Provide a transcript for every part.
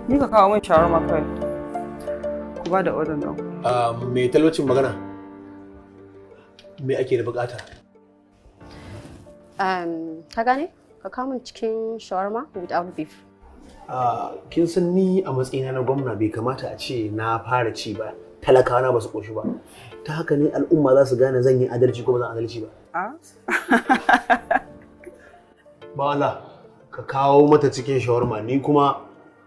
Ni ka kawo min shawarma kawai. Ku ba da order nan. Me talaucin magana? Me ake da bukata? Ka gane? Ka kawo min cikin shawarma without beef. Kin san ni a matsayina na gwamna bai kamata a ce na fara ci ba. Talakawa na ba su koshi ba. Ta haka ne al'umma za su gane zan yi adalci ko ba zan adalci ba. Ba Allah, ka kawo mata cikin shawarma, ni kuma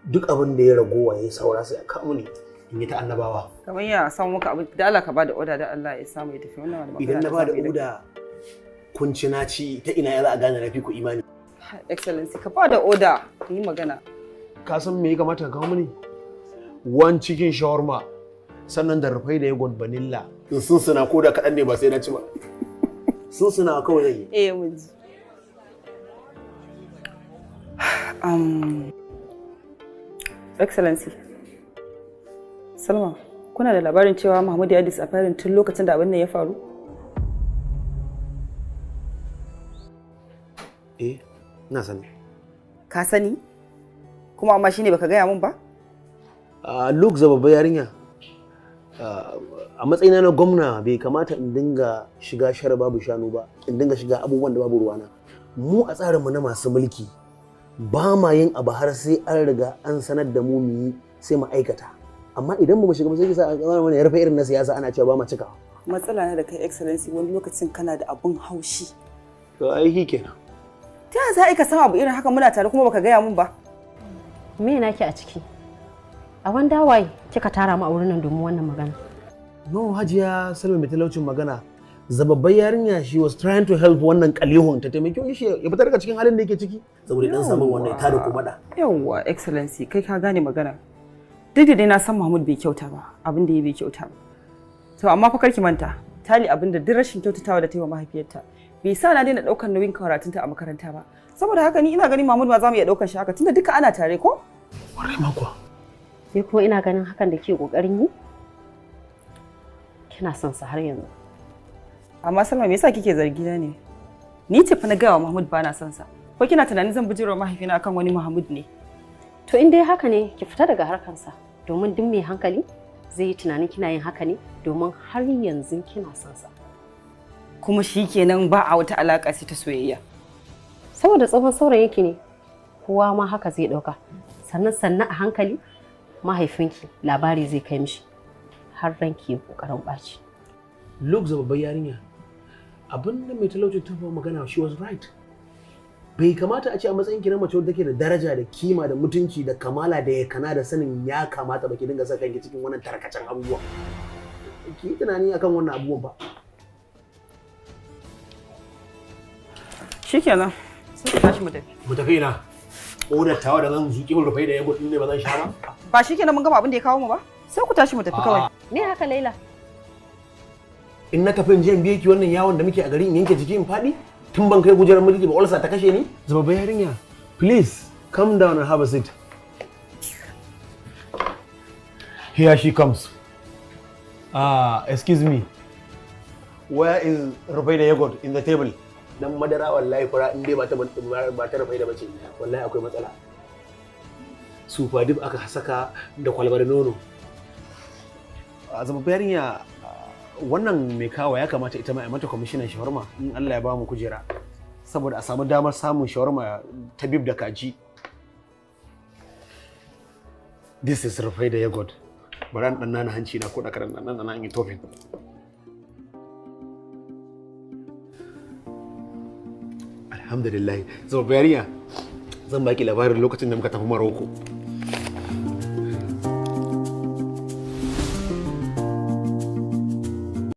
duk abin da ya ragowa ya saura sai a kawo ni in yi ta annabawa. Kamar ya samu maka abu da Allah ka bada oda da Allah ya samu ya tafi wannan. Idan na bada oda kun ci na ci, ta ina ya za a gane na fi ku imani? Excellency, ka bada oda yi magana. Ka san me ya kamata ka kawo mini? One cikin shawarma, sannan da rufai da yogurt vanilla. In sun suna ko da kaɗan ne ba sai na ci ba. Sun suna kawai zan yi. Eh mun ji. Excellency, Salma, kuna da labarin cewa Mahmud ya disappearing tun lokacin da abin nan ya faru? Eh, ina sani. Ka sani? Kuma amma shine baka gaya mun ba? Luke zababba yarinya. A matsayina na gwamna bai kamata in dinga shiga shara babu shanu ba, in dinga shiga abubuwan da babu ruwana. Mu a tsarinmu na masu mulki ba ma yin abu har sai an riga an sanar da mu yi sai mu aikata. Amma idan ba mu shiga ba sai kisa an mana ya rufe irin na siyasa ana cewa ba mu cika. Matsala na da kai Excellency, wani lokacin kana da abun haushi. To ai shi kenan. Ta yaya za ka san abu irin haka muna tare kuma baka gaya mun ba? Me naki a ciki? A wanda wai kika tara mu a wurin nan domin wannan magana? No, Hajiya Salma mai talaucin magana. Zababbar yarinya, she was trying to help wannan kalihun ta taimake shi ya fitar daga cikin halin da yake ciki. Saboda dan samun wannan ta da kuma da. Yawwa Excellency, kai ka gane magana. Duk da dai na san Mahmud bai kyauta ba, abin da ya bai kyauta ba. To amma fa karki manta, tali abin da duk rashin kyautatawa da ta yi wa mahaifiyarta bai sa na daina daukar nauyin karatunta a makaranta ba. Saboda haka ni ina ganin Mahmud ma za mu iya daukar shi haka tunda duka ana tare ko? Warai ma kuwa. Ni kuma ina ganin hakan da ke kokarin yi kina son sa har yanzu. Amma Salma, me yasa kike zargi na ne? Ni ce fa na gaya wa Mahmud bana son sa. Ko kina tunanin zan bijiro mahaifina akan wani Mahmud ne? To in dai haka ne ki fita daga harkansa, domin duk mai hankali zai yi tunanin kina yin haka ne domin har yanzu kina son sa. Kuma shikenan ba a wata alaka sai ta soyayya. Saboda tsohon saurayinki ne, kowa ma haka zai dauka. Sannan sannan a hankali mahaifinki labari zai kai mishi har ranki ya kokarin ɓaci. Luke zababbar yarinya, abin da mai talaucin ta magana, she was right. Bai kamata a ce a matsayin ki na mace wadda take da daraja da kima da mutunci da kamala da yakana da sanin ya kamata ba ki dinga sa kanki cikin wannan tarkacen abubuwa. Ki yi tunani akan wannan abubuwan ba. Shikenan, sai ku tashi mu tafi. Mu tafi ina? Odar tawa da zan zuƙi mun rufai da yago din ne ba zan sha ba? Ba shikenan mun gama abin da ya kawo mu ba? Sai ku tashi mu tafi kawai. Me haka Laila? In na tafi in je in biye ki wannan yawon da muke a gari in yanke jiki in faɗi? Tun ban kai gujerar mulki ba ulsa ta kashe ni? Zababba yarinya, please come down and have a seat. Here she comes. Excuse me. Where is Rufaida yogurt in the table? Dan madara wallahi fura in dai ba ta Rufaida bace, wallahi akwai matsala. Super dip aka saka da kwalbar nono. Zababba yarinya, wannan mai kawo ya kamata ita ma a mata kwamishinan shawarma in Allah ya ba mu kujera, saboda a samu damar samun shawarma ta bib da kaji. This is Rufaida yogurt. Bari an dan nana hanci na ko da karan nan nan yi tofin. Alhamdulillah. Zababba yarinya, zan baki labarin lokacin da muka tafi Maroko.